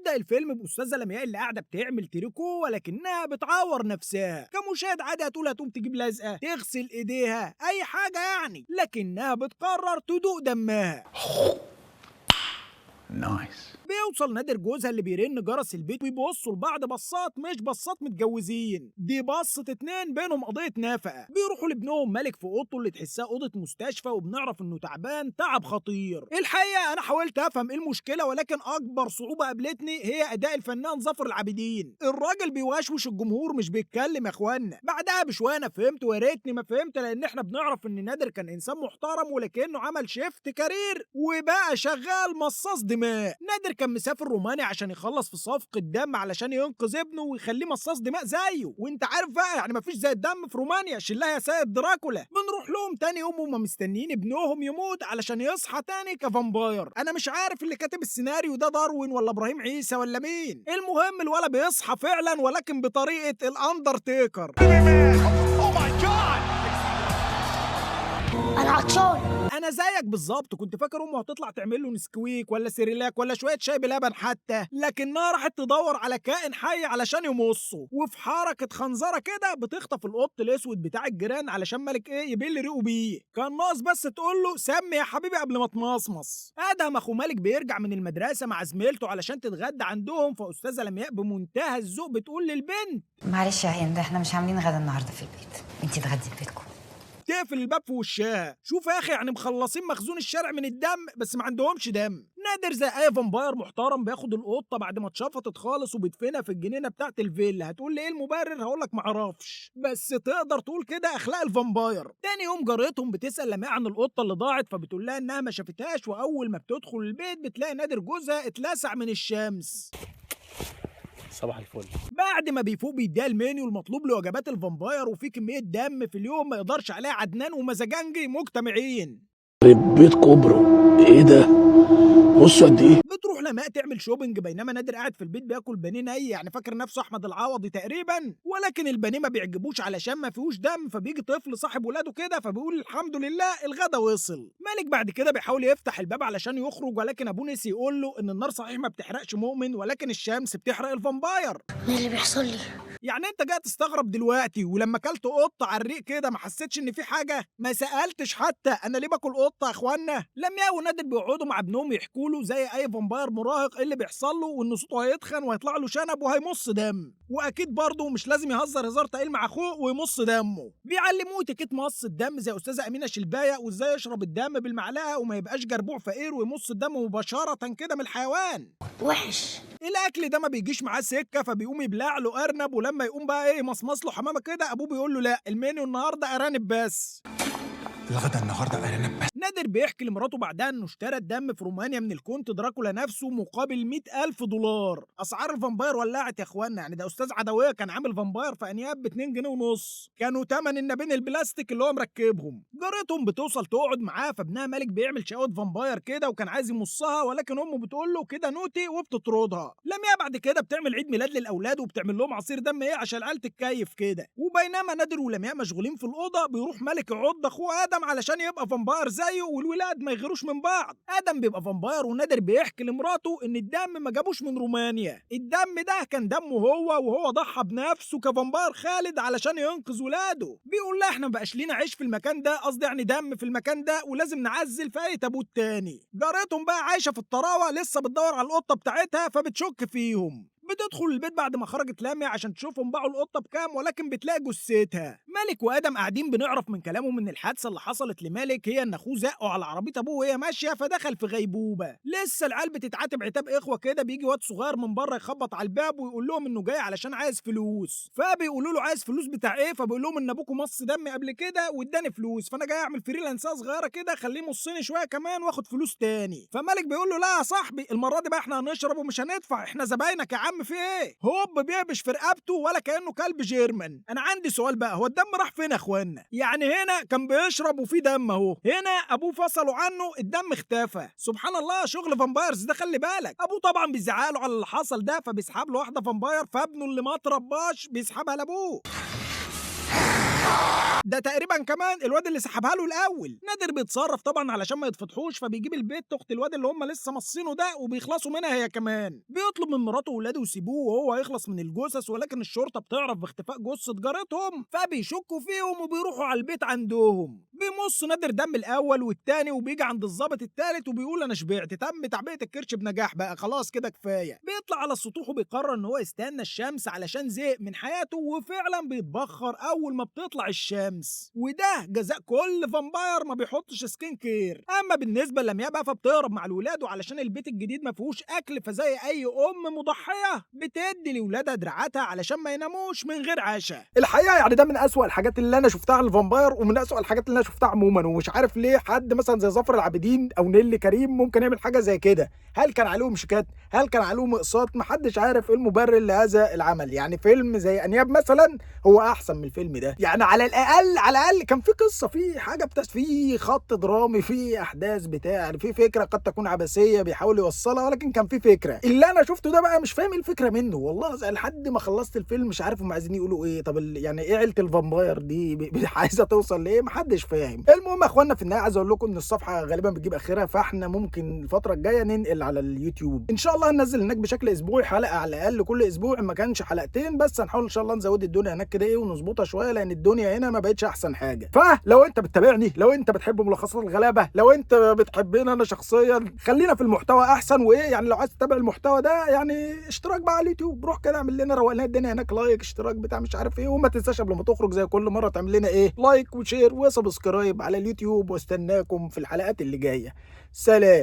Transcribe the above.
بيبدأ الفيلم بأستاذة لمياء اللي قاعدة بتعمل تريكو ولكنها بتعور نفسها. كمشاهد عادي هتقول هتقوم تجيب لزقة، تغسل ايديها، اي حاجة يعني، لكنها بتقرر تدوق دمها. Nice. بيوصل نادر جوزها اللي بيرن جرس البيت ويبصوا لبعض بصات مش بصات متجوزين، دي بصة اتنين بينهم قضية نفقة. بيروحوا لابنهم مالك في اوضته اللي تحسها اوضة مستشفى، وبنعرف انه تعبان تعب خطير. الحقيقة انا حاولت افهم ايه المشكلة، ولكن اكبر صعوبة قابلتني هي اداء الفنان ظافر العابدين. الراجل بيوشوش الجمهور مش بيتكلم يا اخوانا. بعدها بشوية انا فهمت ويا ريتني ما فهمت، لان احنا بنعرف ان نادر كان انسان محترم ولكنه عمل shift career وبقى شغال مصاص دماء. نادر كان مسافر رومانيا عشان يخلص في صفقة دم علشان ينقذ ابنه ويخليه مصاص دماء زيه، وانت عارف بقى يعني مفيش زي الدم في رومانيا، شلها يا سيد دراكولا. بنروح لهم تاني يوم وهم مستنيين ابنهم يموت علشان يصحى تاني ك vampire. انا مش عارف اللي كاتب السيناريو ده داروين ولا ابراهيم عيسى ولا مين. المهم الولد بيصحى فعلا ولكن بطريقة الاندرتيكر. انا عطشان. انا زيك بالظبط كنت فاكر امه هتطلع تعمل له نسكويك ولا سيريلاك ولا شوية شاي بلبن حتى، لكنها راحت تدور على كائن حي علشان يمصه. وفي حركة خنزره كده بتخطف القط الاسود بتاع الجيران علشان مالك ايه يبل ريقه بيه. كان ناقص بس تقول له سمي يا حبيبي قبل ما تمصمص. ادهم اخو مالك بيرجع من المدرسة مع زميلته علشان تتغدى عندهم، فاستاذه لمياء بمنتهى الذوق بتقول للبنت معلش يا هند، احنا مش عاملين غدا النهارده في البيت، انتي اتغدي في بيتكم. تقفل الباب في وشها. شوف يا اخي يعني مخلصين مخزون الشارع من الدم بس ما عندهمش دم. نادر زي اي vampire محترم بياخد القطة بعد ما اتشفطت خالص وبيدفنها في الجنينة بتاعت الفيلا. هتقول لي ايه المبرر؟ هقول لك معرفش، بس تقدر تقول كده اخلاق ال vampire. تاني يوم جارتهم بتسال لمياء عن القطة اللي ضاعت، فبتقول لها انها ما شافتهاش، واول ما بتدخل البيت بتلاقي نادر جوزها اتلسع من الشمس. صباح الفل. بعد ما بيفوق بيديها المنيو المطلوب لوجبات ال vampire، وفي كمية دم في اليوم ما يقدرش عليها عدنان ومزاجنجي مجتمعين. بيت كوبرو، ايه ده؟ بصوا قد ايه. بتروح لماء تعمل shopping بينما نادر قاعد في البيت بياكل بانيه ني، يعني فاكر نفسه احمد العوضي تقريبا، ولكن البانيه ما بيعجبوش علشان ما فيهوش دم. فبيجي طفل صاحب ولاده كده فبيقول الحمد لله الغدا وصل. مالك بعد كده بيحاول يفتح الباب علشان يخرج، ولكن ابوه نسي يقول له ان النار صحيح ما بتحرقش مؤمن، ولكن الشمس بتحرق ال vampire. ايه اللي بيحصل لي؟ يعني انت جاي تستغرب دلوقتي، ولما اكلت قطة على الريق كده ما حسيتش ان في حاجة؟ ما سالتش حتى انا ليه باكل قطة يا اخوانا؟ لمياء ونادر بيقعدوا مع ابنهم يحكوا له زي اي vampire مراهق ايه اللي بيحصل له، وان صوته هيتخن وهيطلع له شنب وهيمص دم، واكيد برضه مش لازم يهزر هزار تقيل مع اخوه ويمص دمه. بيعلموه تكيت مص الدم زي استاذه امينه شلبايه، وازاي يشرب الدم بالمعلقه وما يبقاش جربوع فقير ويمص الدم مباشرة كده من الحيوان. وحش. الاكل ده ما بيجيش معاه سكة، فبيقوم يبلع له ارنب، ولما يقوم بقى ايه يمصمص له حمامه كده ابوه بيقول له لا المنيو النهارده ارانب بس. الغدا النهارده ارانب بس. نادر بيحكي لمراته بعدها انه اشترى الدم في رومانيا من الكونت دراكولا نفسه مقابل $100,000. اسعار ال vampire ولعت يا اخوانا، يعني ده استاذ عدويه كان عامل vampire في انياب ب 2.5 جنيه، كانوا تمن النبين البلاستيك اللي هو مركبهم. جارتهم بتوصل تقعد معاه، فابنها مالك بيعمل شقاوة vampire كده وكان عايز يمصها، ولكن امه بتقول له كده naughty وبتطردها. لمياء بعد كده بتعمل عيد ميلاد للاولاد وبتعمل لهم عصير دم ايه عشان العيال تتكيف كده. وبينما نادر ولمياء مشغولين في الاوضة بيروح مالك يعض اخوه ادم علشان يبقى vampire زيه والولاد ما يغيروش من بعض. ادم بيبقى vampire، ونادر بيحكي لمراته ان الدم ما جابوش من رومانيا، الدم ده كان دمه هو، وهو ضحى بنفسه ك vampire خالد علشان ينقذ ولاده. بيقول لها احنا ما بقاش لينا عيش في المكان ده، قصدي يعني دم في المكان ده، ولازم نعزل في اي تابوت تاني. جارتهم بقى عايشه في الطراوه لسه بتدور على القطة بتاعتها فبتشك فيهم. بتدخل البيت بعد ما خرجت لاميا عشان تشوفهم باعوا القطة بكام، ولكن بتلاقي جثتها. مالك وادم قاعدين بنعرف من كلامهم ان الحادثة اللي حصلت لمالك هي ان اخوه زقه على عربية ابوه وهي ماشية فدخل في غيبوبة. لسه العيال بتتعاتب عتاب اخوه كده، بيجي واد صغير من بره يخبط على الباب ويقول لهم انه جاي علشان عايز فلوس. فبيقولوا له عايز فلوس بتاع ايه؟ فبيقول لهم ان ابوكم مص دمي قبل كده واداني فلوس، فانا جاي اعمل freelance صغيرة كده خليه يمصني شوية كمان واخد فلوس تاني. فمالك بيقول له لا يا صاحبي المرة دي بقى احنا هنشرب ومش هندفع، احنا زباينك يا عم في ايه؟ هوب بيهبش في رقبته ولا كانه كلب German. انا عندي سؤال بقى، هو الدم راح فين يا اخوانا؟ يعني هنا كان بيشرب وفي دم اهو، هنا ابوه فصلوا عنه الدم اختفى. سبحان الله شغل vampires ده خلي بالك. ابوه طبعا بيزعق له على اللي حصل ده، فبيسحب له واحدة vampire، فابنه اللي ما ترباش بيسحبها لابوه. ده تقريبا كمان الواد اللي سحبها له الاول. نادر بيتصرف طبعا علشان ما يتفضحوش، فبيجيب البيت اخت الواد اللي هم لسه مصينه ده وبيخلصوا منها هي كمان. بيطلب من مراته وولاده يسيبوه وهو هيخلص من الجثث، ولكن الشرطة بتعرف باختفاء جثة جارتهم فبيشكوا فيهم وبيروحوا على البيت عندهم. بيمص نادر دم الاول والتاني وبيجي عند الضابط التالت وبيقول انا شبعت، تم تعبئة الكرش بنجاح بقى خلاص كده كفاية. بيطلع على السطوح وبيقرر ان هو يستنى الشمس علشان زهق من حياته، وفعلا بيتبخر اول ما بتطلع الشمس، وده جزاء كل vampire ما بيحطش skin care. اما بالنسبة للمياء بقى فبتهرب مع الولاد، وعلشان البيت الجديد ما فيهوش اكل فزي اي ام مضحيه بتدي لاولادها دراعاتها علشان ما يناموش من غير عشاء. الحقيقة يعني ده من اسوأ الحاجات اللي انا شفتها على ال vampire، ومن اسوأ الحاجات اللي انا شفتها عموما، ومش عارف ليه حد مثلا زي ظافر العابدين او نيلي كريم ممكن يعمل حاجة زي كده. هل كان عليهم شيكات؟ هل كان عليهم اقساط؟ محدش عارف ايه المبرر لهذا العمل. يعني فيلم زي انياب مثلا هو احسن من الفيلم ده، يعني على الاقل على الاقل كان في قصة، في حاجة بتاع، في خط درامي، في احداث بتاع، يعني في فكرة قد تكون عبثية بيحاول يوصلها، ولكن كان في فكرة. اللي انا شفته ده بقى مش فاهم ايه الفكرة منه والله، لحد ما خلصت الفيلم مش عارف هم عايزين يقولوا ايه. طب يعني ايه عيله ال vampire دي عايزه توصل لايه؟ محدش فاهم. المهم يا اخوانا في النهاية عايز اقول لكم ان الصفحة غالبا بتجيب اخرها، فاحنا ممكن الفترة الجاية ننقل على اليوتيوب ان شاء الله. هننزل هناك بشكل اسبوعي حلقة على الاقل كل اسبوع، ما كانش حلقتين بس، هنحاول ان شاء الله نزود الدنيا هناك كده ايه ونظبطها شوية، لان الدنيا هنا ما بقتش احسن حاجة. فلو انت بتتابعني، لو انت بتحب ملخصات الغلابة، لو انت بتحبنا انا شخصيا، خلينا في المحتوى احسن. وايه يعني لو عايز تتابع المحتوى ده يعني اشتراك بقى على اليوتيوب، روح كده اعمل لنا روق لنا الدنيا هناك، like اشتراك بتاع مش عارف ايه، وما تنساش قبل ما تخرج زي كل مرة تعمل لنا ايه like و share و subscribe على اليوتيوب، واستناكم في الحلقات اللي جاية. سلام.